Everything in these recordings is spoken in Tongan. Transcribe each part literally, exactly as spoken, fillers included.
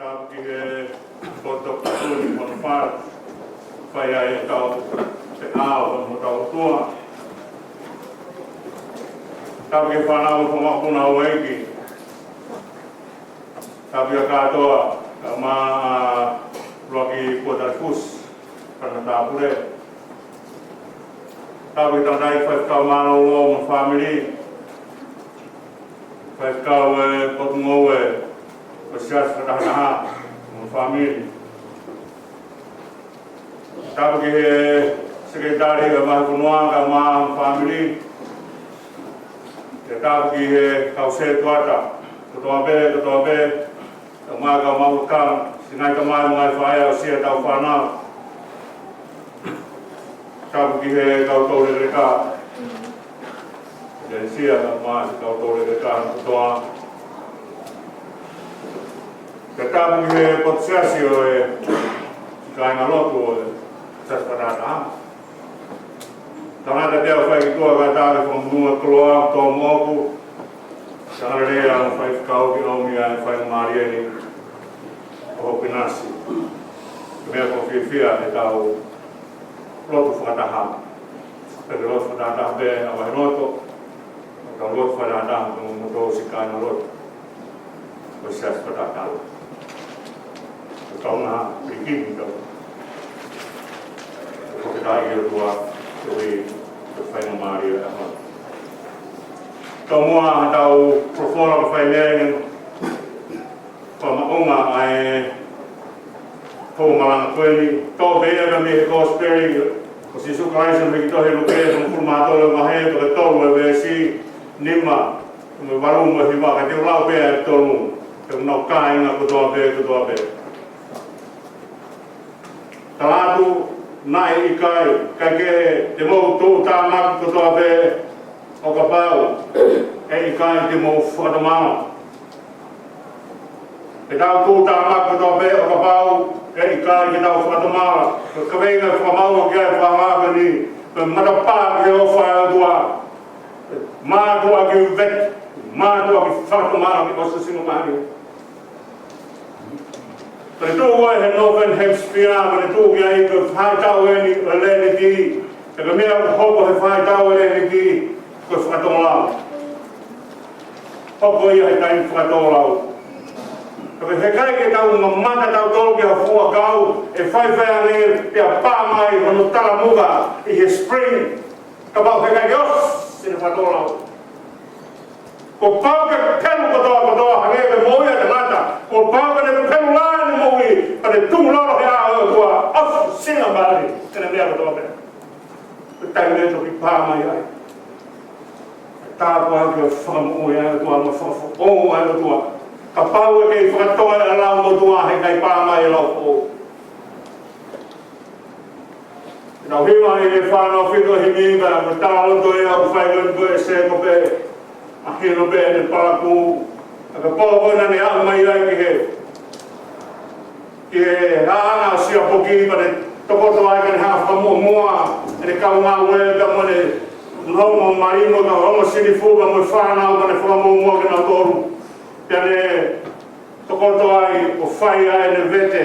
Tapu ki he poto katuni hono fale, fai ai e tau te ao hono tau tua. Tapu ki he fānau mo e fanga mokopuna ʻo e ʻEiki. Tapu ia kātoa, kae ʻumaʻā ʻa Luaki Kuatalifusi, fana tāpule. Tapu ki he tangataʻeiki faifekau mālōlō mo e fāmili. Faifekau ʻo e potungāue ʻo e Siasi Fakatahataha mo e fāmili. Tapu ki he sekelitali ʻo e Vahefonua kae ʻumaʻā e fāmili. Pea tapu ki he kau sētuata kotoa pē, kotoa pē, kae ʻumaʻā e kau maʻu lakanga, siʻi ngaahi tamai mo e ngaahi faʻē, ʻo siʻi ʻetau fānau. Tapu ki he kau toulekeleka. Ekalesia kae ʻumaʻā e kau toulekeleka kotoa. Pea tapu ki he potu siasi ʻo e kāingalotu ʻo e Siasi Fakatahataha. Tangata te au fai ki tuʻa kae tā ki he fakamonū ʻa e koloa, tō moʻoku. Tangata lea mo faifekau ke ʻomi ʻa e faingamālie ni ʻo hoku ʻinasi. Ko e meʻa ʻoku ou fiefia he tau lotu fakataha. Pea ke lotu fakataha pē ʻa e vahe lotu. Tau lotu fakataha mo e siʻi kāingalotu ʻo e Siasi Fakatahataha. Ko e kaungā pilikimi tau. Ko e fakataha ʻi he ʻOtua, ko e, ko e faingamālie ʻa e ʻaho. Tau muʻa ʻa e tau folofola ko e fai lea ʻi he fakamaʻunga ʻa e tō malanga ko eni. Tō pē ia mei he Kōsipeli ʻo Sīsū Kalaisi ʻi he tohi ʻa Luke, hongofulu mā tolu e vahe, ko e tolu e veesi, nima, mo e valu mo e hiva, ka te u lau pē ʻa e tolu, ʻa e ʻū kāinga kotoa pē, kotoa pē. Tala atu, naʻe ʻikai, kae kehe, te mou tuʻutāmaki kotoa pē, ʻo kapau ʻe ʻikai te mou fakatomala. Ke tau tuʻutāmaki kotoa pē ʻo kapau ʻe ʻikai ke tau fakatomala. Ko e kaveinga ʻoku ou fakamaʻu ki ai e fakahā ko eni, ko e matapā ki he ʻofa ʻa e ʻOtua. Mātuʻaki vete, mātuʻaki fakatomala ki ʻosi singa mali. Pea tuʻu ko ē he Northern Hemisphere, pea tuʻu ki ai ko e faʻahitaʻu eni ʻo e Leniti, pea ko e meʻa ʻoku hoko he faʻahitaʻu ʻo e Leniti, ko e fakatomala. Hoko ia he taimi fakatomala. Pea ʻikai ke tau mamata tautolu ki ha fuʻu ʻakau, ʻe faifai ange pea pā mai hono talamuka ʻi he spring. Kapau ʻe ʻikai ke ʻosi ʻene fakatomala. Kuo pau ke pelu kotoa kotoa hangē ko e moʻui ʻa e tangata. Kuo pau ke ne pelu lā ʻene moʻui, pea ne tuʻu lolo he ʻao ʻo e ʻOtua, ʻosi singa mali, ʻene meʻa kotoa pē. Ko e taimi ʻe toki pā mai ai. Tāpuaki ʻo e fakamoʻui ʻa e ʻOtua, mo e fakafoʻou ʻa e ʻOtua. Kapau ʻe kei fakatoe ʻa e lau motuʻa, he ʻikai pā mai e lau foʻou. Tau hiva ʻi he fānau fito himi ka, ko e talaloto ia ʻoku fai ko ē ʻe Sēkope. Mahino pē ʻene palakū. Ka ko e pō ko ē naʻa ne aʻu mai ai ki he, ki he haʻanga ʻo Siapoki, pea ne tokoto ai ka ne hanga ʻo fakamuʻomuʻa ʻene kaungāue ka mo ʻene ongo malino ka ongo sinifu ka mo e fānau ka ne fakamuʻomuʻa kinautolu. Pea ne tokoto ai ʻo fai ai ʻene vete.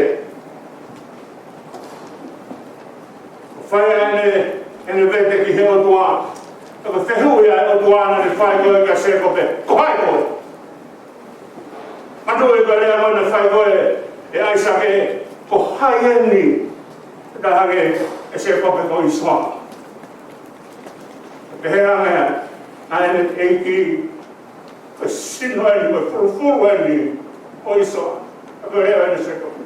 ʻO fai ai ʻene, ʻene vete ki he ʻOtua. Pea ko e fehuʻi ʻa e ʻOtua naʻa ne fai ko ē kia Sēkope, ko hai koe? Manatuʻi ko e lea ko ē naʻe fai ko ē ʻe ʻAisake, ko hai eni? Pea talaange ʻe Sēkope ko ʻĪsoa. Pehē ange ʻa ʻene ʻeiki, ko e sino eni, ko e fulufulu eni ʻo ʻĪsoa. Ko e lea eni ʻa Sēkope.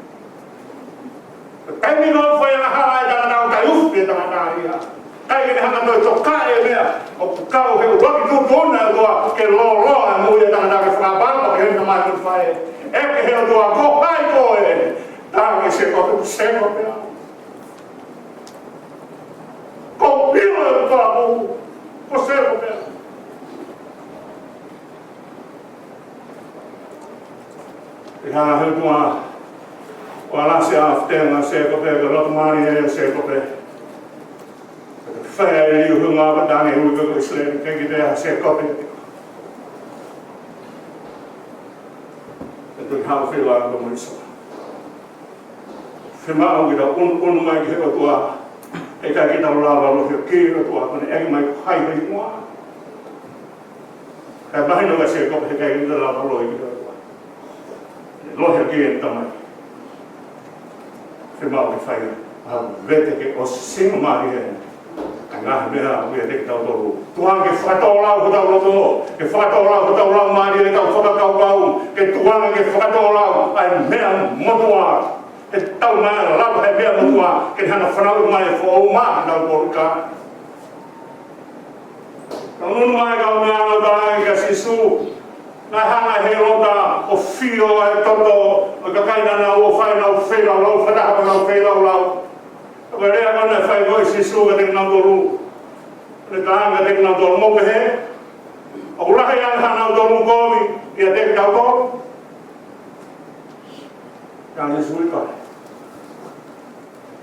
Ko e taimi ko ē ʻoku fai angahala ai e tangata ʻoku ʻikai ʻufi pē tangata ia. ʻIkai ke ne hanga ʻo tokaʻi e meʻa ʻoku kau he ʻuluaki tuʻutuʻuni ʻa e ʻOtua ke lōloa e moʻui ʻa e tangata ke fakapapau ke heni mai mo e faʻē. ʻEke he ʻOtua, ko hai koe? Talaange ʻe Sēkope, ko Sēkope au. Ko Pilo e palakū, ko Sēkope au. ʻI he ʻuhinga ʻoku ʻalasi ʻa e fitenga ʻo Sēkope, ko e loto mālie ʻa Sēkope. Ko e fai e liliu ʻuhinga ʻo e tangata ʻi he ʻulu ko ʻIsileli, ke kiʻi pehē ʻa Sēkope. Ko e tuʻi hau fila ko mo ʻĪsoa. Fiemaʻu ke tau ʻunuʻunu mai ki he ʻOtua. ʻIkai ke tau lava lohi ki he ʻOtua, ko ʻene ʻeke mai ko hai ho hingoa. Kae mahino kia Sēkope he ʻikai ke tau lava lohi ki he ʻOtua. Lohi ki he tamai. Fiemaʻu ke fai ha vete ke ʻosi singamālie heni. Ka ngaahi meʻa ʻoku ʻiate kitautolu. Tukuange ke fakatōlau hotau loto, ke fakatōlau hotau laumālie, ke tau fakakaukau, ke tukuange ke fakatōlau ʻa e meʻa motuʻa. Ke tau maʻu lava he meʻa motuʻa, ke hanga fanauʻi mai e foʻou maʻa kitautolu ka. Ka ʻunu mai kau meʻa ʻa e tala kia Sīsū. Naʻe hanga ʻe Hēlota ʻo fio ʻa e toto ʻo e kakai naʻa nau ō ʻo fai ʻenau feilaulau, fakataha mo ʻenau feilaulau. Ko e lea ko ē naʻe fai ko ē ʻe Sīsū kiate kinautolu. Naʻe talaange kiate kinautolu, mou pehē ʻoku lahi ange haʻanautolu kovi ʻiate kitautolu? Kia Sīsū ʻikai.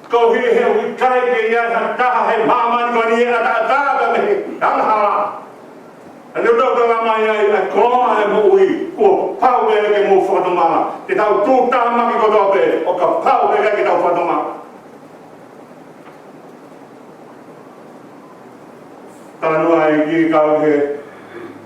Koeʻuhi he ʻoku ʻikai ke ʻi ai ha taha he māmani ko eni ʻe ʻataʻatā mei he angahala. ʻA ia ʻoku tau tala mai ai ʻa e koloa ʻo e moʻui, kuo pau pē ke mou fakatomala. Te tau tuʻutāmaki kotoa pē, ʻo kapau he ʻikai ke tau fakatomala. Talanoa ʻa e ʻEiki kau he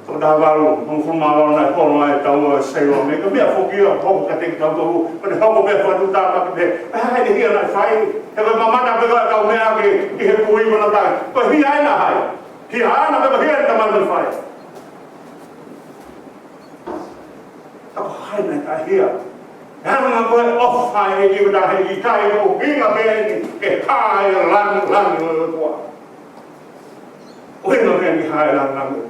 toko taha valu, hongofulu mā valu naʻe hono ai e taua ʻo Sailoame. Ko e meʻa foki ia ʻoku hoko kiate kitautolu, ko ʻene hoko pē fakatuʻutāmaki pē. ʻA e hia naʻe fai, he ko e mamata pē ko ē ʻa e kaumeʻa ki he kui ko ē naʻe fai. Ko e hia ʻena hai. Hia ʻana pē ko e hia ʻena tamai naʻe fai. Ka ko hai naʻe taʻehia. Hanga ko e ʻofa ʻa e ʻEiki ko e taha ʻikai ko e ʻuhinga pē eni ke hā e langilangi ʻo e ʻOtua. ʻUhinga pē eni ke hā e langilangi ʻo e ʻOtua.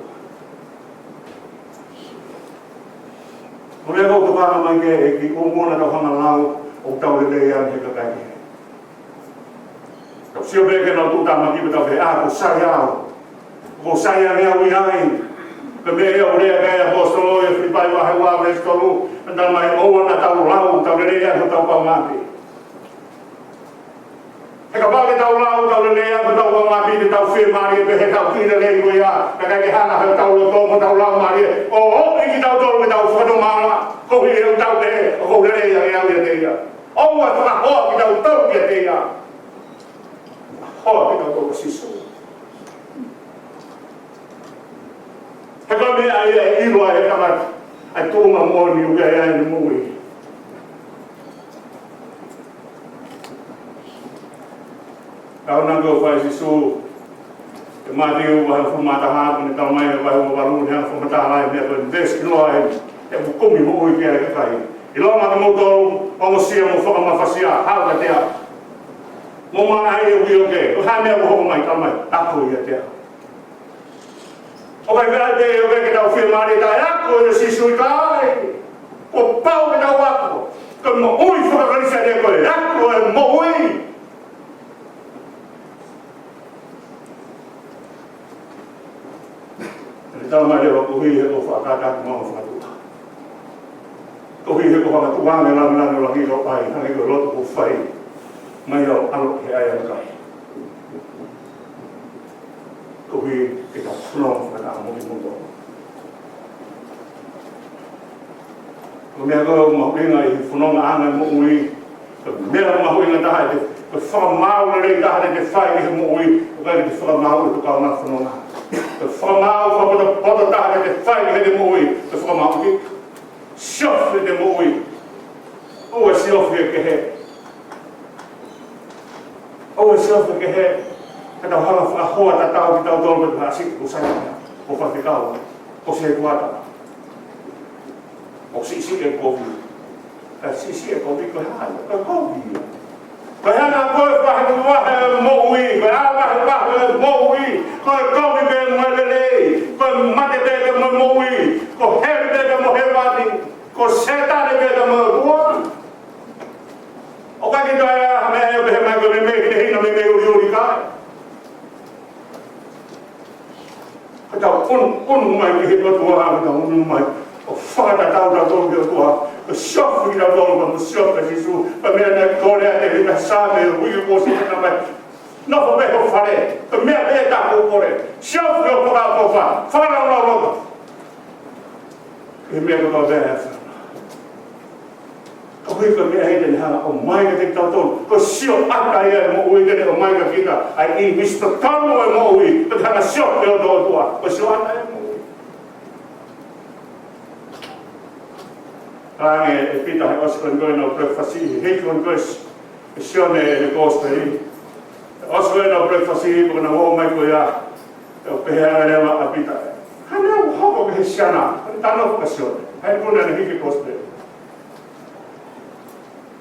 Ko e meʻa ʻoku tokanga mai ki ai e ʻEiki, ʻoua naʻa tau hanga ʻo lau ʻoku tau lelei ange he kakai kehe. Tau sio pē ki heʻenau tuʻutāmaki pea tau pehē, ʻa, ʻoku sai au. ʻOku sai ange au ʻi ai. Ko e meʻa ia ʻoku lea ki ai e ʻaposetolo ʻi Filipai vahe ua veesi tolu, naʻe talamai ʻoua naʻa tau lau ʻoku tau lelei ange hotau kaungāʻapi. He kapau te tau lau ʻoku tau lelei ange hotau kaungāʻapi, te tau fiemālie pē heʻetau kiʻi lelei ko ia, kae ʻikai ke hanga ʻe hotau loto mo hotau laumālie ʻo ʻomi kitautolu ke tau fakatomala, koeʻuhi he ʻoku tau pehē ʻoku lelei ange au ʻiate ia. ʻOua ʻe fakahoa kitautolu kiate ia. Hoa kitautolu kia Sīsū. He ko e meʻa ia ʻe ʻilo ai ʻe he tangata ʻa e tuʻunga moʻoni ʻoku ʻi ai ʻene moʻui. Ka ʻoku ʻikai ke fai ʻe Sīsū. ʻI Mātiu vahe hongofulu mā taha, ʻoku ne talamai he vahe ua valu, ne hanga ʻo fakamatala ai e meʻa ko eni, veesi ʻiloa eni, ʻoku kumi moʻui ki ai e kakai. ʻIlonga kimoutolu, ongosia mo fakamafasia, haʻu kiate au. Mou maʻa ai ʻeku ʻioke, ko e hā e meʻa ʻoku hoko mai, talamai, ako ʻiate au. ʻOku ʻikai ke ʻi ai pē ʻa e ʻioke ke tau fiemālie taʻeako ʻia Sīsū, ʻikai. Kuo pau ke tau ako. Ko e moʻui faka-Kalisitiane ko e ako ʻo e moʻui. Pea talamai leva koeʻuhi he kuo fakakākā ʻeku maama fakatuʻa. Koeʻuhi he kuo fakatuʻa ange e langilangi ʻo langi ʻo ʻai, hangē ko e lotu kuo fai mai ʻo ʻalu he ʻaiʻanga kai. Koeʻuhi ke tau fononga fakataha mo kimoutolu. Ko e meʻa ko ē ʻoku mahuʻinga ʻi he fonongaʻanga ʻo e moʻui, ko e meʻa mahuʻinga taha ʻe te, ko e fakamaau lelei taha te te fai ʻi he moʻui, ʻoku ʻikai ke te fakamaau ʻi hoto kaungā fononga. Ko e fakamaau fakapotopoto taha te te fai ʻi heʻete moʻui, ko e fakamaau ki Siofi ʻete moʻui. ʻOua ʻe siofi e kehe. ʻOua ʻe siofi e kehe. Ka tau hanga ʻo fakahoa tatau kitautolu pea tau siʻi ʻoku sai, ʻoku faifekau, ʻoku sai kuata. ʻOku siʻisiʻi e kovi. Ka siʻisiʻi e kovi ko e hā? Ko e kovi ia. Ko e hanga ko e vahevahe ʻo e moʻui, ko e ʻā vahevahe ʻo e moʻui, ko e kovi pē mo e lelei, ko e mate pē mo e moʻui, ko heli pē mo hēvani, ko Sētane pē mo e ʻOtua. ʻOku ʻikai ke toe ʻi ai ha meʻa ʻe pehē mai ko e meimei hinehina, meimei uliuli, ʻikai. Ka tau ʻunu, ʻunu mai ki he ʻOtua, ka tau ʻunu mai ʻo fakatatau kitautolu ki he ʻOtua, ʻo siofi kitautolu, mo siofi kia Sīsū, ko e meʻa naʻe kole ʻe he tangata Saame, uike kuo ʻosi, naʻe talamai, nofo pē ho fale, ko e meʻa pē ʻe taha ʻoku kole, siofi ho fakaʻofoʻofa, fakalaulauloto. Ko e meʻa ko ē ʻoku tau pehē. Ko Ko e meʻa ia te ne hanga ʻo ʻomai kiate kitautolu. Ko e sioʻata ia ʻo e moʻui te ne ʻomai kiate kita. ʻA e ʻīmisi totonu ʻo e moʻui. Pea te hanga ʻo sio ki he ʻOtua. Ko e sioʻata ia ʻo e moʻui. Talaange ʻe Pita he ʻosi ko eni ʻenau breakfast, he ʻosi ko eni ʻa Sione ʻi he Kōsipeli. ʻOsi ko eni ʻenau breakfast, pea nau ō mai ko ia. ʻO pehē ange leva ʻa Pita, "Hā e meʻa ʻoku hoko ki he siana?" Ko e talanoa ko ia ʻa Sione. He ʻoku ne hiki Kōsipeli.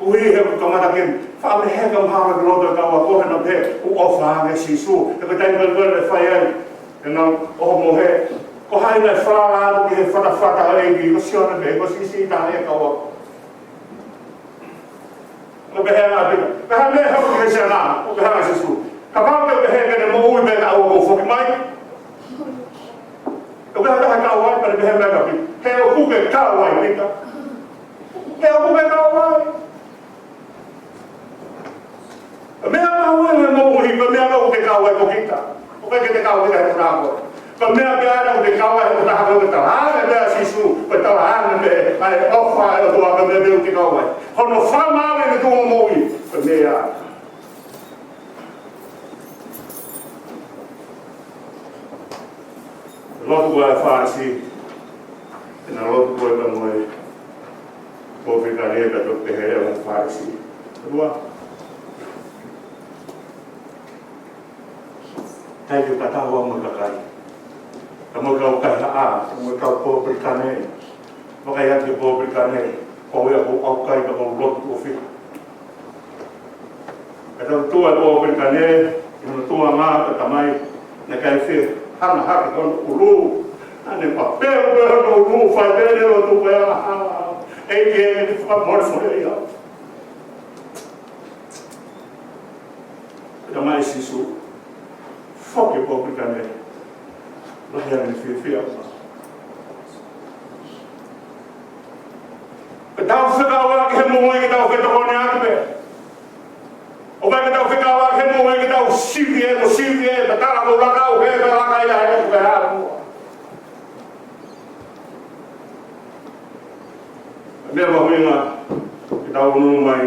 Koeʻuhi he ʻoku kamata ke faʻa meʻa he kamata ki loto ʻa e kau ako he naʻa nau pehē ʻoku ʻofa ange ʻa Sīsū. He ko e taimi ko ē naʻe fai ai ʻenau ʻohomohe, ko hai naʻe falala atu ki he fatafata ʻo e ʻEiki? Ko Sione pē, ko e siʻisiʻi taha ia ʻi he kau ako. ʻO pehē ange ʻa Pita, "Ko e hā e meʻa ʻoku hoko ki he siana?" ʻO pehē ange ʻa Sīsū, "Kapau te u pehē ke ne moʻui pea ʻikai ke u foki mai?" ʻO pehē ʻe he kau ako, pea ne pehē mai kia Pita, "He ʻoku ke kau ai, Pita. He ʻoku ke kau ai." Ko e meʻa mahuʻinga ʻi he moʻui, ko e meʻa ʻoku te kau ai ko kita. ʻOku ʻikai ke te kau kita he kona ko. Ko e meʻa pē ʻoku te kau ai he kona ko e talaange pē ʻa Sīsū, ko e talaange pē ʻa e ʻofa ʻa e ʻOtua, ko e meʻa pē ʻoku te kau ai. Ko hono fakamāuʻi ʻene tuʻunga moʻui, ko e meʻa. Lotu ko ē ʻa e Fālesi, ʻenau lotu ko ē pea mo e pōpilikane, pea toki pehē ʻe he Fālesi, "ʻOtua, ʻikai ke u tatau au mo e kakai, ka mo e kau kaihaʻa, mo e kau pōpilikane." Vakai ange ki he pōpilikane, ko au ia ʻoku ou ʻaukai pea ʻoku ou lotu ʻo fiha. Ka tau tuʻu ʻa e pōpilikane ʻi hono tuʻunga ʻa e Tamai, naʻe ʻikai fie hanga hake hono ʻulu. Naʻa ne papelu pē hono ʻulu, fai pē ʻene lotu pea hala. ʻEiki, ʻEiki, fakamolemole au. Pea mai Sīsū, foki pōpilikane, lahi ange ʻene fiefia. Pea tau fekauʻaki he moʻui ke tau fetokoniʻaki pē. ʻOku ʻikai ke tau fekauʻaki he moʻui ke tau sivi ē, mo sivi ē, pea tala ko e laka ʻo e, pea laka ia he ʻoku ke hā muʻa. Meʻa mahuʻinga ke tau ʻunu mai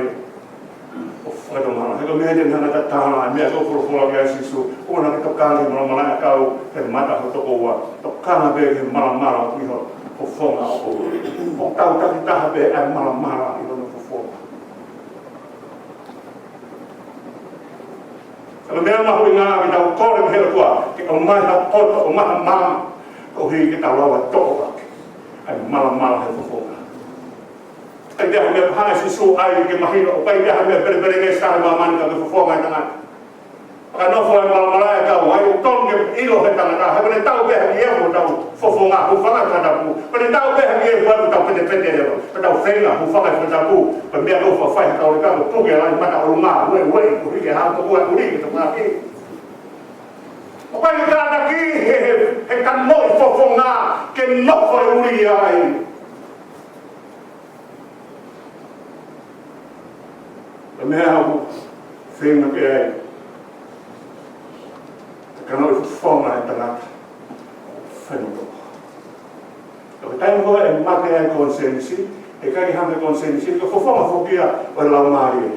ʻo fakatomala. He ko e meʻa te ne hanga ʻo tatala, meʻa ko e folofola ʻa Sīsū, ʻoua naʻa ke tokanga ki he malamalaʻi ʻakau he mata ho tokoua. Tokanga pē ki he malamala ʻi ho fofonga ʻoʻou. ʻOku tau takitaha pē ʻa e malamala ʻi hono fofonga. Ka ko e meʻa mahuʻinga ke tau kole ki he ʻOtua, ke ʻomai ha poto, ʻomai ha maama, koeʻuhi ke tau lava ʻo toʻo ʻaki ʻa e malamala he fofonga. ʻIkai ke ʻi ai ha meʻa pehē ʻe Sīsū ai ke mahino, ʻoku ʻikai ke ʻi ai ha meʻa pelepelengesi ʻi māmani ka ko e fofonga ʻo e tangata. Ka nofo ʻa e malamala ʻi he ʻakau, ʻoku totonu ke ʻilo ʻe he tangata, he ko ʻene tau pē ha kiʻi efu ʻo hotau fofonga, hūfanga he fakatapu. Ko ʻene tau pē ha kiʻi efu ʻo hotau petepete leva, ko ʻetau feinga, hūfanga he fakatapu. Ko e meʻa ʻoku fai ʻe he kau leka, ko e puke ʻa e langi mata ʻolunga, ueʻi, ueʻi, koeʻuhi ke hanga ʻo tuku ʻa e ʻuli ke tokolahi. ʻOku ʻikai ke kātaki he, he, he kanoʻi fofonga ke nofo e ʻuli ai. Ko e meʻa ʻoku feinga pē ai e kanoʻi fofonga ʻa e tangata. Fenua. Ko e taimi ko ē ʻe mate ai e konisēnisi, heʻikai hanga ʻe he konisēnisi, ko e fofonga foki ia ʻo e laumālie.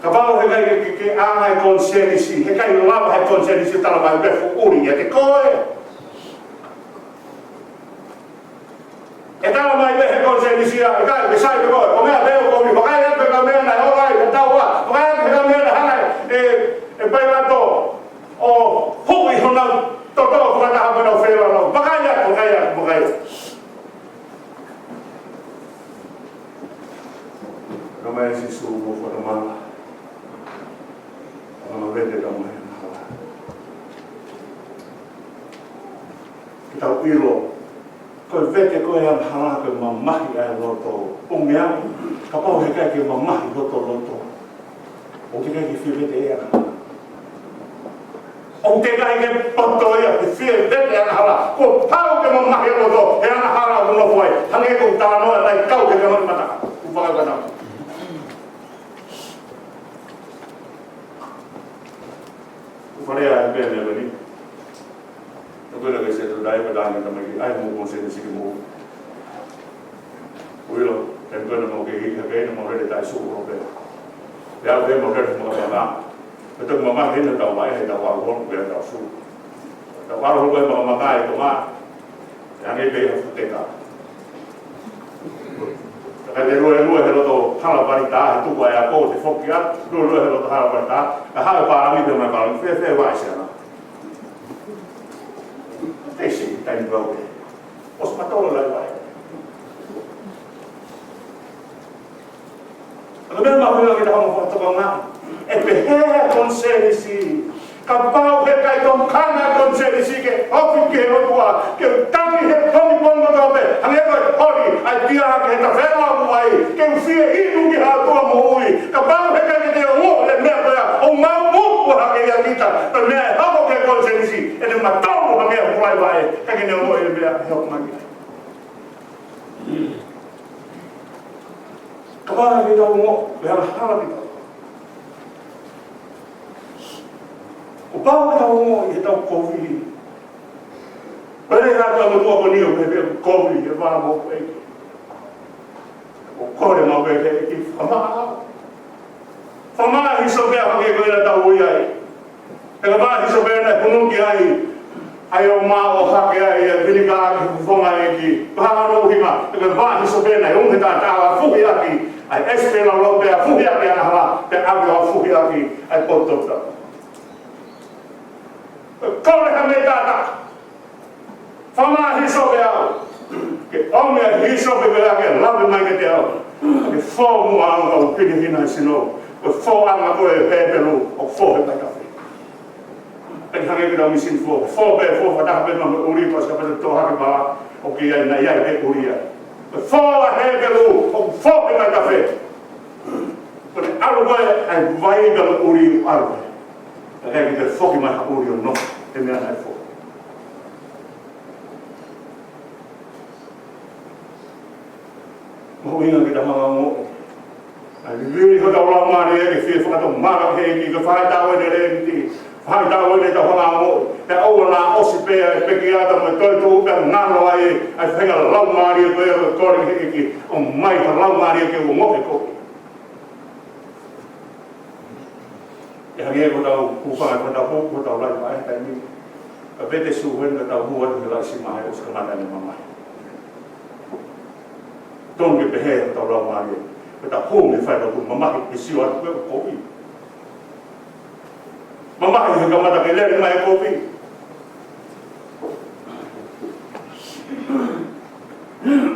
Kapau heʻikai ke, ke, ke ʻā e konisēnisi, heʻikai lava ʻe he konisēnisi ʻo tala mai pe ʻoku ʻuli ʻiate koe. ʻE tala mai pē ʻe he konisēnisi ia, ʻikai, ke sai pē koe, ko e meʻa pē ʻoku ʻuli, vakai atu ki he meʻa naʻe ola ai, ʻe tau ā, vakai atu ki he meʻa naʻe hanga ʻe, ʻe pailato ʻo huʻi honau toto fakataha mo ʻenau feilaulau. Vakai atu, vakai atu, vakai atu. Ka mai Sīsū mo fakatomala. Ka mai vete ka mai angahala. Ke tau ʻilo, ko e vete ko e angahala ko e mamahi ʻa e loto. ʻO meʻa, kapau heʻikai ke mamahi hoto loto, ʻoku teʻeki ke fie vete ia. ʻOku teʻeki ke poto ia ke fie vete angahala. Kuo pau ke mamahi e loto he angahala ʻoku nofo ai. Hangē ko e talanoa naʻe kau he kanoʻi mata. Kuo pau ke nofo. Kuo fale ai pē meʻa ko eni. Ko e laka ʻa Sētane, pea talaange mai ki ai mo konisēnisi ke mou ʻilo, taimi ko ē naʻa mau kei hiki hake ai naʻa mau lele Ai su ko pe. Pea ʻave mo ke makamaka. Pea toki mamahi hena tau mai, he tau ʻalu holo pea tau su. Tau ʻalu holo pea makamaka ʻi Tonga. Hangē pē ha fuʻu teka. Ka te luelue he loto hala Paritā, he tuku ai ako, te foki atu, luelue he loto hala Paritā, ka haʻu e pālangi pea mai pālangi, fēfē e vaʻe siana. Te si, taimi pau pē. ʻOsi matolo lai vaʻe. Ka meʻa mahuʻinga ke tau hanga ʻo fakatokangaʻi. ʻE pehē ʻa e konisēnisi. Kapau he ʻikai tokanga e konisēnisi ke ofi ki he ʻOtua, ke u tangi he pongipongi kotoa pē, hangē ko e holi ʻa e tia ki he tafea ʻo muʻa ai, ke u fie inu ki ha ʻOtua moʻui. Kapau he ʻikai ke te ongoʻi e meʻa ko ia, ʻoku mau moʻua hake ia kita, ko e meʻa ʻe hoko ki he konisēnisi, ʻe ne matolo hangē ha fuʻu lai vaʻe, ʻikai ke ne ongoʻi e meʻa ʻe hoko mai ki ai. Kapau ke tau ongoʻi, ʻe hala hala kita. Kuo pau ke tau ongoʻi ʻi heʻetau kovi. Pea ʻe hā ka mo tua ko ni ʻo pehē kovi, ʻe vā mo pehē. ʻO kole mo pehē ki fama. Fama hisope hangē ko ia naʻa tau ui ai. He ko e vā hisope naʻe hunu ki ai, ʻa e ʻomai ʻo hake ai ʻa e vinika ki he fofonga ʻo e ʻEiki. Pea hanga ʻo ʻuhinga, he ko e vā hisope naʻe ʻuhinga he taʻataʻa ʻo fuhi ʻaki ʻa e ʻesipeli laulau pea fuhi ʻaki ʻa e angahala, pea ʻave ʻo fuhi ʻaki ʻa e potu toputapu. Kole ha meʻa taʻataʻa. Fama hisope au. Ke ʻomi ʻa e hisope ko ia ke lave mai kiate au. Ke fō muʻa au kau pini hina e sino. Ko e fōʻanga ko ē ʻa e Hepelū, ʻoku fō he maikafe. Pea hangē ko e tau misini fō. Fō pē, fō fakataha pē mo e ʻuli, pea ʻosi ka pata tō hake pala. ʻOku ʻi ai, naʻe ʻi ai pē ʻuli ia. Ko e fō ʻa e Hepelū, ʻoku fō he maikafe. Ko e ʻalu ko ē ʻa e vai ka mo e ʻuli ʻalu ko ē. Ka ʻikai ke toe foki mai ha ʻuli ʻo nofo he meʻa naʻe fō. Mahuʻinga ke tau hanga ʻo ongoʻi. ʻA e vivili hotau laumālie ke fie fakatomala ki he ʻEiki, ke fai tau ʻene lēmiti, fai tau ʻene tau hanga ʻo ongoʻi. Pea ʻoua naʻa ʻosi pē ʻa e pekiata mo e toetuʻu pea ngalo ai ʻa e feinga laumālie ko ia ko e kole ki he ʻEiki, ʻomai ha laumālie ke u ongoʻi kovi. ʻE hangē ko ʻetau hūfanga he fakatapu, ko ʻetau lai vaʻe he taimi ni. Ka vete su heni ka tau hū atu he laʻi sima he ʻosi kamata ʻene mamahi. Tonu ke pehē ʻetau laumālie. Ko ʻetau hū mei he fai ʻetau mamahi ke sio atu ko e kovi. Mamahi he kamata ke lele mai e kovi.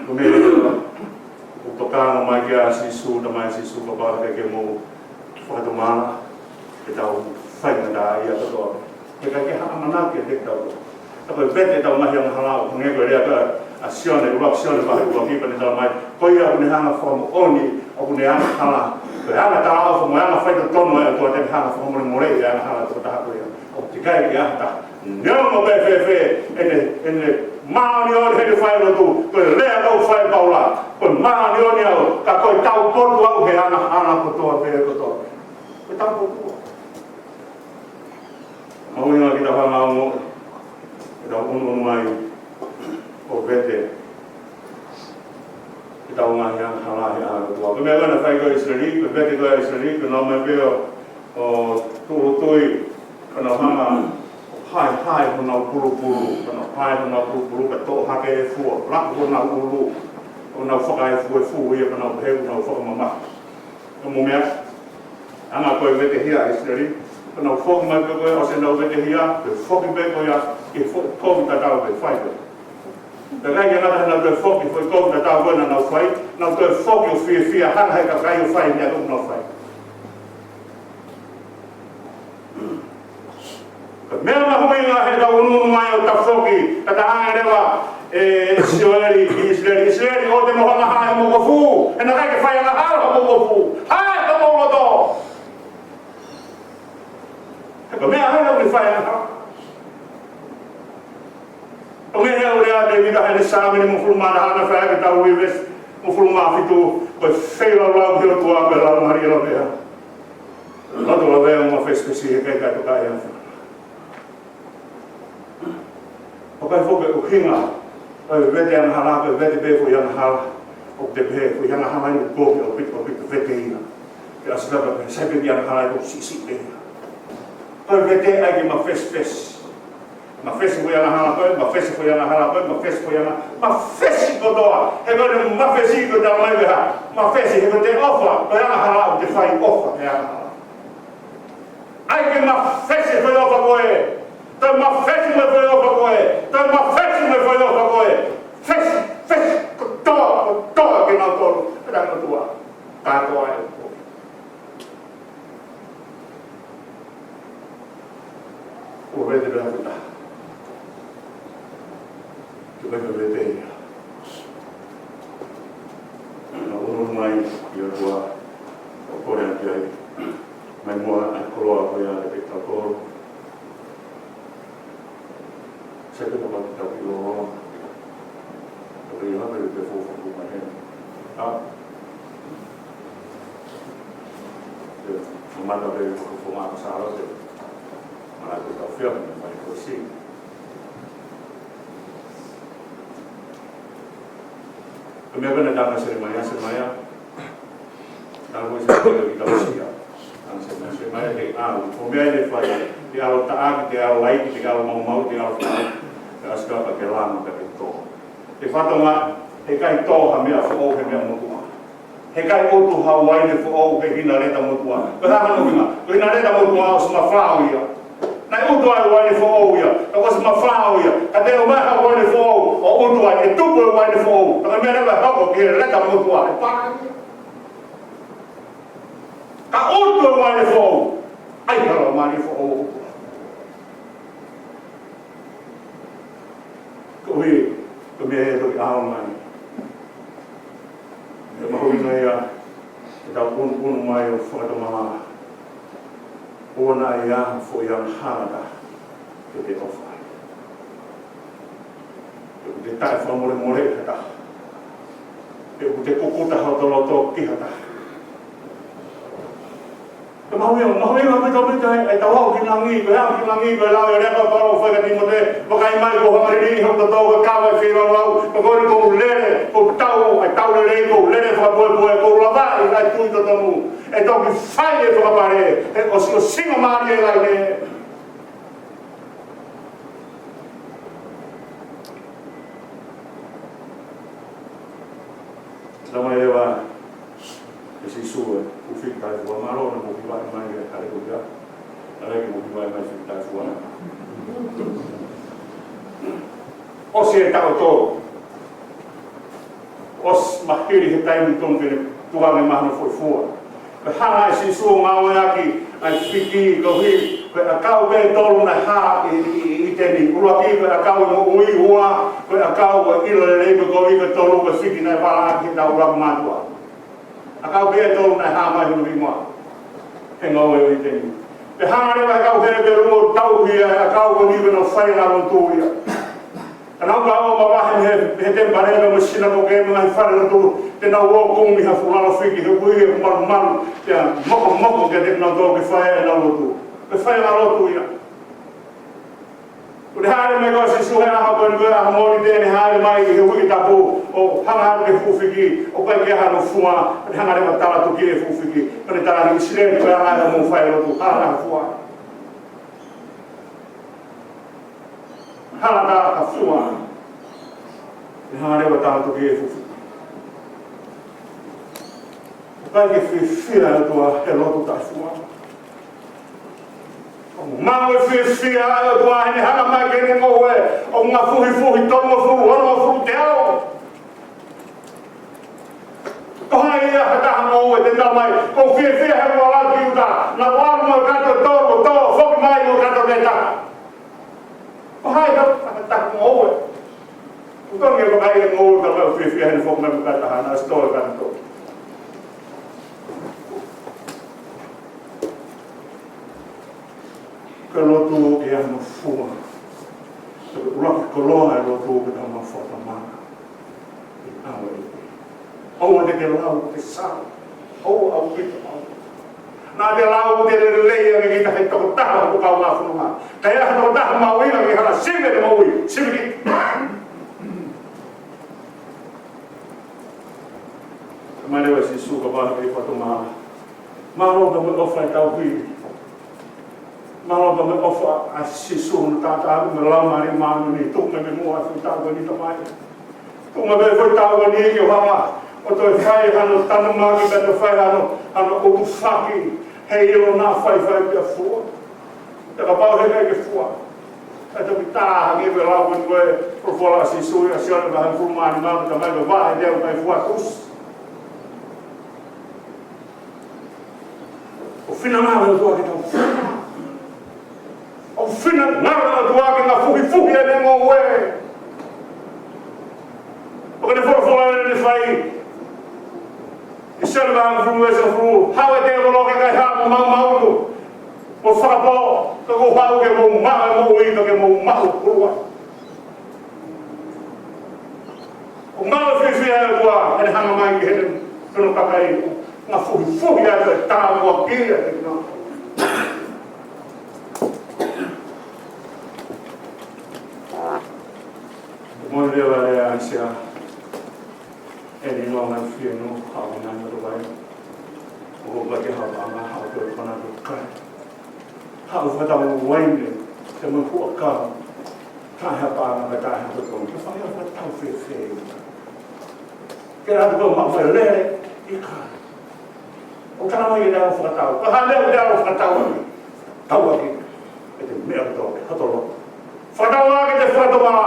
Ko e meʻa ʻoku tokanga mai ki ai ʻa Sīsū, talamai ʻe Sīsū kapau he ʻikai ke mou fakatomala, ʻe tau faingataʻaʻia kotoa. He ʻikai ke ha ʻamanaki ʻiate kitautolu. Ka ko e vete ʻetau ngaahi angahala, ʻo hangē ko e lea ko ē ʻa Sione, ʻuluaki Sione vahe ʻuluaki pea ne talamai, ko ia ʻoku ne hanga ʻo fakamoʻoni ʻoku ne angahala. Ko e anga talaʻofa mo e anga faitotonu ʻa e ʻOtua te ne hanga ʻo fakamolemoleʻi e angahala ʻa e tokotaha ko ia. ʻOku ʻikai ke ʻi ai ha taha. Neongo pe fēfē ʻene, ʻene māʻoniʻoni heʻene fai lotu, ko e lea ʻoku fai ʻe Paula, ko e māʻoniʻoni au, ka ko e taupotu au he angahala kotoa pē kotoa. Ko e taupotu au. Mahuʻinga ke tau hanga ʻo ongoʻi, ke tau ʻunuʻunu mai ʻo vete ʻetau ngaahi angahala he ʻao ʻo e ʻOtua. Ko e meʻa ko ē naʻe fai ko ē ʻe ʻIsileli, ko e vete ko ē ʻa ʻIsileli, ko ʻenau ō mai pē ʻo, ʻo tūʻulutui, ko ʻenau hanga ʻo haehae honau pulupulu, ko ʻenau hae honau pulupulu, ka toʻo hake e fua, laku honau ʻulu, ʻo nau fakaefuefu ia, ko ʻenau pehē ʻoku nau fakamamahi. Ka mou meaʻi, anga ko e vetehia ʻa ʻIsileli, ka nau foki mai pē ko ē, ʻosi ʻenau vetehia, pea foki pē ko ia ki he foʻi kovi tatau pē fai ko ē. Pea ʻikai ke ngata heʻenau toe foki, foʻi kovi tatau ko ē naʻa nau fai, nau toe foki ʻo fiefia hanga he kakai ʻo fai e meʻa ʻoku nau fai. Ko e meʻa mahuʻinga heʻetau ʻunuʻunu mai ʻo tafoki, ka ta ʻai leva ʻe Sioeli ki ʻIsileli, ʻIsileli, ʻoua te mou hanga ʻo haʻi homou kofu, he naʻe ʻikai ke fai angahala homou kofu, haʻi homou loto. He ko e meʻa ia ʻoku ne fai angahala. ʻOku meʻa ʻoku lea ʻa Tēvita heʻene Saame nimangofulu mā taha naʻe fai ʻaki ʻetau veesi hongofulu mā fitu, ko e feilaulau ki he ʻOtua ko e laumālie lavea. Loto lavea mo e fesi pesi he ʻikai ke tokanga ia. ʻOku ʻikai foki ʻuhinga ʻo e vete angahala, ko e vete pē foʻi angahala. ʻOku te pehē foʻi angahala ʻoku kovi ʻaupito, ʻaupito, vete ia. Pea ʻosi pea pehē, sai pē ki he angahala ʻoku siʻisiʻi pē. Ko e vete ʻai ke mafesifesi. Mafesi foʻi angahala ko ē, mafesi foʻi angahala ko ē, mafesi foʻi anga-, mafesi kotoa. He ko e mafesi ko e talamai pē hā. Mafesi he ko e ʻofa, ko e angahala ʻoku te fai ʻofa he angahala. ʻAi ke mafesi foʻi ʻofa ko ē. Toe mafesi mo e foʻi ʻofa ko ē. Toe mafesi mo e foʻi ʻofa ko ē. Fesi, fesi, kotoa, kotoa kinautolu. Pea ʻoku tuʻa. Kātoa e ʻofa. ʻO vete pē ʻa kita. Ke vete pē ia. Na unu mai ia ʻOtua, ʻo kole atu ai. Mai muʻa ʻa e koloa ko ia ke pē tautolu. Sai pē kapau te tau kiʻi lōloa. Ka pē ia pē te fou fou mai heni. ʻA. Te mamata pē fou fou mai ko Sālote. Mana ko tau fia mai ko si. Ko e meʻa pē naʻe tala ʻe Selemaia, Selemaia. Tala ko ē Selemaia ki he tausia. Tala ʻe Selemaia, Selemaia ke ʻalu. Ko e meʻa ʻe fai, te ʻalu taʻaki, te ʻalu laiki, te ʻalu maumau, te ʻalu fai. Te ʻasi ka ke lama, ka ke tō. Te fatongia, heʻikai tō ha meʻa foʻou he meʻa motuʻa. Heʻikai ʻutu ha uaine foʻou he hinaleta motuʻa. Ko e hā hono ʻuhinga? Ko e hinaleta motuʻa ʻosi mafao ia. Naʻe ʻutu ai uaine foʻou ia. Ka kuo ʻosi mafao ia. Ka te ʻomai ha uaine foʻou ʻo ʻutu ai, ʻe tupu e uaine foʻou. Ka ko e meʻa leva ʻe hoko ki he leta motuʻa, ʻe pā ia. Ka ʻutu e uaine foʻou. ʻAi ha laumālie foʻou. Koeʻuhi, ko e meʻa ʻe toki ʻaonga ai. ʻE mahuʻinga ia, ʻetau ʻunuʻunu mai ʻo fakatomala. ʻOua naʻa ʻi ai ha foʻi angahala ʻe te ʻofa ai. Pe ʻoku te taʻefakamolemoleʻi ha taha. Pe ʻoku te kukuta hoto loto ki ha taha. Ko e mahuʻinga, mahuʻinga ʻaupito ʻaupito ʻetau aʻu ki langi, ko e aʻu ki langi, ko e lau ʻa e lea ʻa Paula ʻoku fai kia Tīmote, vakai mai kuo u hanga liliu hoku toto, ko e kava ʻi he feilaulau, ko eni kuo u lele, kuo u tau ʻa e tau lelei, kuo u lele fakapuepue, kuo u lavaʻi ʻa e tui totonu. ʻE toki fai e fakapale, he ʻosi ʻosinga mālie e laine. Talamai leva ʻe Sīsū ʻe, ʻū fiki taʻefua, mālō naʻa mou kivaʻi mai, haleluia. Tala ke mou kivaʻi mai fiki taʻefua. ʻOsi e taʻu ʻe tolu. ʻOsi mahili he taimi tonu ke ne tukuange mai hono foʻi fua. Pea hanga ʻe Sīsū ʻo ngāueʻaki ʻa e fiki koeʻuhi, ko e ʻakau pē ʻe tolu naʻe hā ʻi, ʻi, ʻi ʻĪteni. ʻUluaki ko e ʻakau ʻo e moʻui, ua, ko e ʻakau ʻo e ʻilo lelei, ko e koeʻuhi ko e tolu ko e fiki naʻe vala ʻaki he taʻu ʻuluaki mātuʻa. ʻAkau pē ʻe tolu naʻe hā mai hono hingoa he ngoue ʻo ʻĪteni. Pea hanga leva ʻe he kau Hepelū ʻo tauhi ʻa e ʻakau ko eni ke nau fai ʻenau lotu ia. Ka nau ka ō ʻo mavahe mei he, mei he temipale mo e sinakoke mo e ngaahi fale lotu, te nau ō ʻo kumi ha fuʻu lalo fiki he ʻoku ʻi ai e malumalu, pea mokomoko kiate kinautolu ke fai ʻenau lotu. Ke fai ʻenau lotu ia. Kuo ne hāʻele mai ko Sīsū he ʻaho ko eni ko e ʻaho Mōnite, ne hāʻele mai ʻi he uike tapu ʻo hanga atu ki he fuʻu fiki, ʻoku ʻikai ke ʻi ai hano fua, ne hanga leva ʻo talatuki e fuʻu fiki, pea ne tala ki ʻIsileli ko e anga ʻoku mou fai lotu, hala ha fua. Hala ha fua. Ne hanga leva ʻo talatuki e fuʻu fiki. ʻOku ʻikai ke fiefia ʻa e ʻOtua he lotu taʻefua. ʻOku maʻu e fiefia ʻa e ʻOtua heʻene hanga mai ki heʻene ngoue, ʻo ngafuhifuhi tolungofulu, onongofulu, teau. Ko hai ia ha taha ngoue te ne talamai, ʻoku ou fiefia he ua lahi ki ʻuta, naʻa ku ʻalu mo e kato tolu, tō foki mai mo e kato meta. Ko hai ha taha ngoue. ʻOku tonu ke vakai e ngoue ka ʻoku fiefia heʻene foki mai mo e kato taha, naʻe ʻosi tō e kato tolu. Ko e lotu ʻoku ʻi ai hano fua. Ko e ʻuluaki koloa e lotu ke tau maʻu fakatomala. ʻOua te ke lau ʻoku te sala. ʻOua ʻaupito ʻaupito. Naʻa te lau ʻoku te lelei ange kita he tokotaha ʻoku kau ngā fononga. Ka ʻi ai ha tokotaha mahuʻinga ke hanga sivi ʻene moʻui, sivi kita. Mai leva Sīsū kapau ʻe ʻi ai ha fakatomala. Mālō pea mo e ʻofa ʻa e tauhi. Mālō pea mo e ʻofa ʻa Sīsū mo e taʻataʻa mo e Laumālie Māʻoniʻoni, tuku mai pē muʻa e foʻi taʻu ko eni, Tamai. Tuku mai pē foʻi taʻu ko eni ke u hanga ʻo toe fai hano tanumaki, pea toe fai hano, hano ʻutufaki, heiʻilo naʻa faifai pea fua. Pea kapau heʻikai ke fua, ʻe toki tā hangē ko e lau ko ē ʻa e folofola ʻa Sīsū ʻia Sione vahe hongofulu mā nima, Tamai, ko e vaʻe ʻe teau ʻikai fua, tusi. ʻOku finangalo e ʻOtua ke tau fua. ʻOku finangalo e ʻOtua ke ngafuhifuhi ʻene ngoue. ʻOku ne folofola ʻene fai ʻi Sione vahe hongofulu, veesi hongofulu: Haʻu ʻe tēvolo, ke kai haʻamo maumau, mo fakapō, ka kuo u haʻu ke mou maʻu e moʻui, ka ke mou maʻu ʻuluaki. ʻOku maʻu e fiefia ʻa e ʻOtua heʻene hanga mai ki heʻene tono kakai, ngafuhifuhi atu e tāpuaki ʻa e kinautolu. Moʻoni leva e lea ʻa ʻAisea: ʻE ni noa mai fienu, haʻu mai ʻi he motovai. ʻOku ʻikai ke haʻu paʻanga, haʻu ke u fana ke kai. Haʻu fakatau mo e uaine, pea mo e huʻakau. Taʻe ha paʻanga, pea taʻe ha totonu. Ke fai ha fakatau fēfē? Ke ʻalu atu koe ʻo maʻu fai lele, ʻikai. ʻOku tala mai ke tau fakatau. Ka hā e meʻa ʻoku tau fakatau ʻaki? Tau ʻaki ʻete meʻa kotoa pē, hoto loto. Fakatau ʻaki ʻete fakatomala.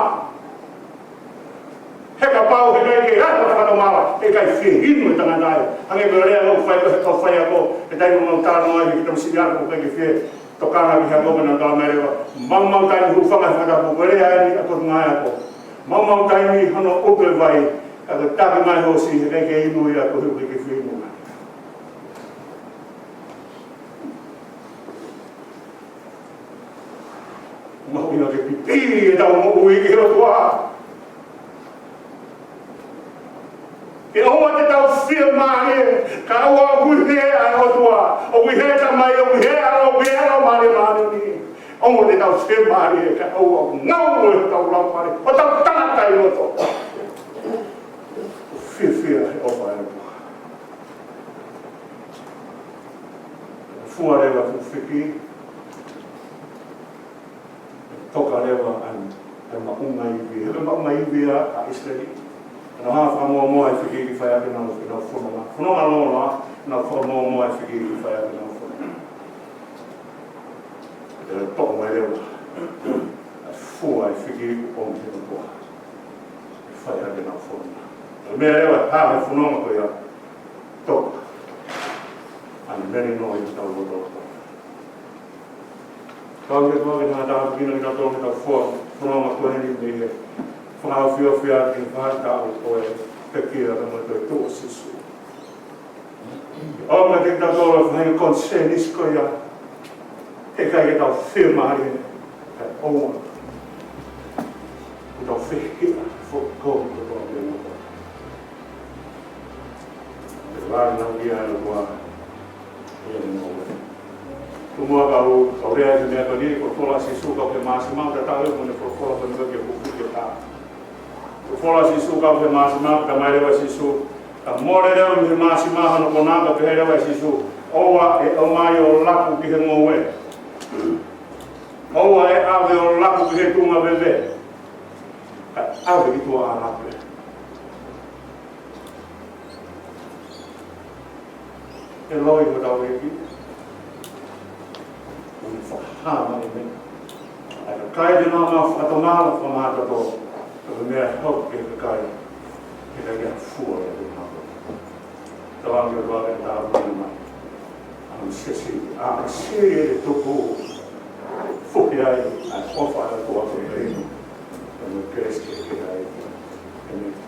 He kapau heʻikai ke ʻi ai ha fakatomala, heʻikai fiehinu e tangata ia. Hangē ko e lea naʻe fai ʻe he kau faiako he taimi naʻa nau talanoa ai ki he tamasiʻi ako, ʻikai ke fie tokanga ki he ako, pea nau talamai leva: Maumau taimi, hūfanga he fakatapu. Ko e lea eni ʻa e potungāue ako. Maumau taimi hono ʻutu e vai, ka ko e taki mai hoosi, heʻikai ke inu ia koeʻuhi ʻoku ʻikai ke fie inu mai. Mahuʻinga ke pipili ʻetau moʻui ki he ʻOtua. Ke ʻoua te tau fiemālie, kae ʻoua ʻoku ʻi hē ʻa e ʻOtua, ʻoku ʻi hē e Tamai, ʻoku ʻi hē e ʻAlo, ʻoku ʻi hē e Laumālie Māʻoniʻoni. ʻOua te tau fiemālie, kae ʻoua ʻoku ngaue hotau laumālie, hotau tangata ʻi loto. Fiefia he ʻofa ʻa e ʻOtua. Fua leva e fuʻu fiki, toka leva ʻa e, ʻa e maʻunga ivi. He ko e maʻunga ivi ʻa, ʻa ʻIsileli. Naʻa nau fakamoʻomoʻo e fiki ke fai ʻaki ʻenau, ʻenau fononga. Fononga lōloa, naʻa nau fakamoʻomoʻo e fiki ke fai ʻaki ʻenau fononga. Pea toʻo mai leva ʻa e fua e fiki kuo ʻomi ʻe he ʻOtua ke fai ʻaki ʻenau fononga. Ko e meʻa leva ʻa e fononga ko ia, toka ʻa e melino ʻi hotau lotolotonga. Tau ke tuake na tau kina ke tau tō ke tau fua fononga ko eni mei he fakaofiofi ʻa e faʻahitaʻu ko e pekia ka mo e toetuʻu ʻo Sīsū. ʻOua te tau tō ʻo fai e konisēnisi ko ia, heʻikai ke tau fiemālie, kae ʻoua ʻoku tau fehiʻa foki kotoa pē mo e ʻOtua. Te vānau ia ʻa e ʻOtua ʻi heʻene ngoue. Tuku muʻa kau, kau lea ʻi he meʻa ko eni, ko e folofola ʻa Sīsū kau ki he māsima, ʻo tatau ia mo ʻene folofola ko eni ki he kupu ke tā. Ko e folofola ʻa Sīsū kau ki he māsima, talamai leva ʻe Sīsū, ka mole leva mei he māsima hono konā, pea pehē leva ʻe Sīsū: ʻOua ʻe ʻomai ʻo laku ki he ngoue. ʻOua ʻe ʻave ʻo laku ki he tuʻunga veve, kae ʻave ki tuʻa ʻā laku. ʻE loi hotau ʻEiki, ʻoku ne fakahā mai e meʻa, ʻa e kakai te nau maʻu fakatomala, fakamātoato, ko e meʻa ʻe hoko ki he kakai heʻikai ke fua ia ʻe kinautolu. Tau ange ʻo tuake tāpuekina mai ʻa e siasi, ʻa e siasi ʻe tupu, foki ai ʻa e ʻofa ʻa e ʻOtua ko e reino, ʻa e kelesi kehekehe ai. ʻĒmeni.